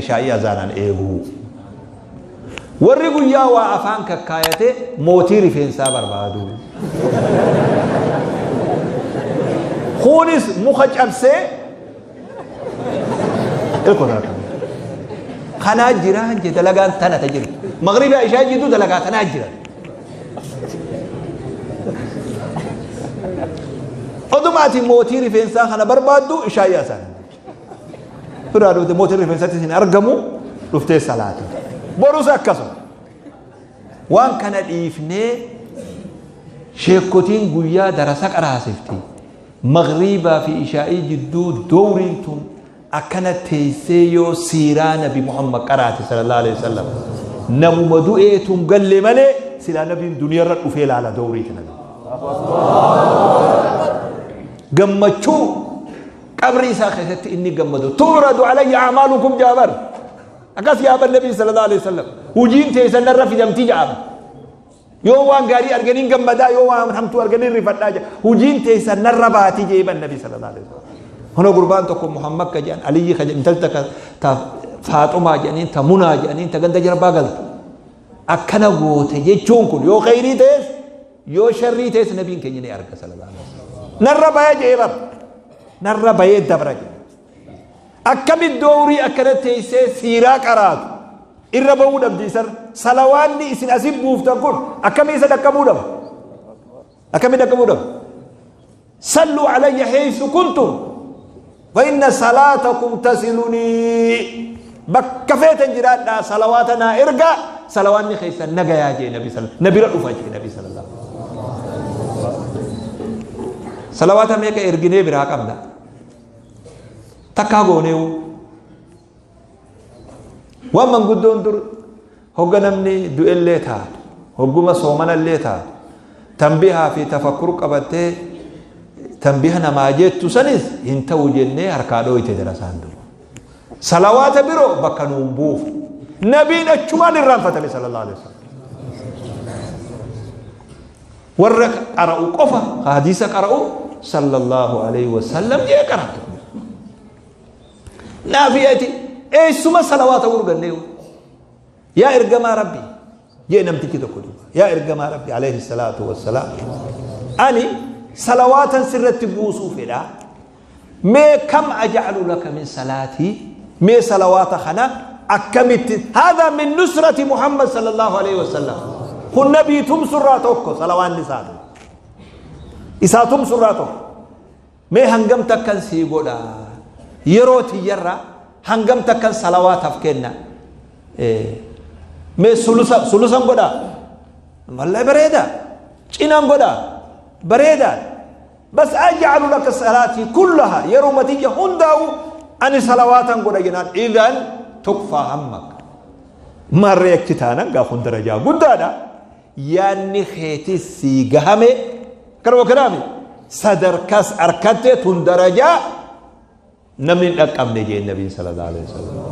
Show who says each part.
Speaker 1: Ishaa'ii azaanaan eeguu. Warri guyyaa waa afaan kakkaayate mootii rifeensaa barbaadu. Kunis muka cabsee ilko kana. Kanaa jira je dalagaan tana ta jiru. Magriba ishaa jidduu dalagaa tanaa jira. Oduma ati mootii rifeensaa kana barbaaddu ishaa'ii azaan. Biraa dhufte mootiin rifeensatti hin argamu dhuftee salaata. Borus akkasuma. Waan kana dhiifnee sheekkotiin guyyaa darasa qaraasifti. Magriibaa fi ishaa'ii jidduu dowriin tun akkana teessee yoo siiraa Nabi Muhammad qaraate sallallahu alaihi wasallam. Namuma du'ee tun galle malee silaa nabiin duniyarra dhufee laala dowrii tana. Gammachuu Qabrii isaa keessatti inni gammadu. Tu'radu alayya a'maalukum jaa bar. Akkas yaa bar Nabii sallallahu alaihi wasallam. Hujiin teessan narra fidamti jaa bar. Yoo waan gaarii arganiin gammadaa yoo waan hamtuu arganiin rifadhaa jaa. Hujiin teessan narra baati jee bar Nabii sallallahu alaihi wasallam. Hono gurbaan tokko Muhammad ka jedhan Aliyyi ka jedhan intalta ka ta Faaxumaa jedhaniin ta Munaa jedhaniin ta ganda jarbaa galtu. Akkana goote jechuun kun yoo khayrii ta'es Yoo sharrii ta'es nabiin keenya ni arga sallallahu alaihi wasallam. Narra baya jedhee bar. Narra bayee dabra jedhe. Akkamitti doorii akkana teessee siiraa qaraatu irra ba'uu dhabdi isarra. Salawaanni isin asi buuftan kun akkamii isa dhaqqabuu dhaba? Akkamii dhaqqabuu dhaba? Sallu alayya heeysu kuntum fa inna salaatakum tasilunii bakka feetan jiraadhaa salawaata naa ergaa salawaanni keessan nagayaa jee nabi sal na bira dhufa jee nabi sallallahu salawaata meeqa erginee biraa qabna takkaa gooneewu Waan manguddoon dur hogga namni du'ellee taatu, hogguma soomanallee taatu, tanbihaa fi tafakkur qabattee tanbiha namaa jettu sanis hin ta'u jennee harkaa dhooyte darasaan dur. Salawaata biroo bakka nuun buufne. Nabiin achumaan irraanfatame sallallahu alaihi wasallam. Warra qara'u qofa hadiisa qara'u sallallahu alaihi wasallam jee qara'a. Naafi ati eessuma salawaata gurgannee yaa ergamaa rabbi jee namtichi tokko duuba yaa ergamaa rabbi alayhi salaatu wassalaam ani salawaatan sirratti buusuu fedha mee kam aja'alu laka min salaatii mee salawaata kana akkamitti haadha min nusrati muhammad sallallahu alayhi wasallam kun nabii tumsurraa tokko salawaanni isaatu isaa tumsurraa tokko Mee hangam takkan sii godha? Yeroo tiyyarraa hangam takkan salawaataaf kenna? Mee sulusa sulusan godha? Wallahi bareeda. Cinan godha? Bareeda. Bas aj'alu laka salaatii kullaha yeruma tiyya hundaa'u ani salawaatan godha jenaan idan tukfaa hammak. Maarree achi taanan gaa kun darajaa guddaadha. Yaanni keetis sii gahame kanuma kanaami sadarkaas arkatte tun darajaa namni hin dhaqqabne jeen nabiin sallallahu alaihi wasallam.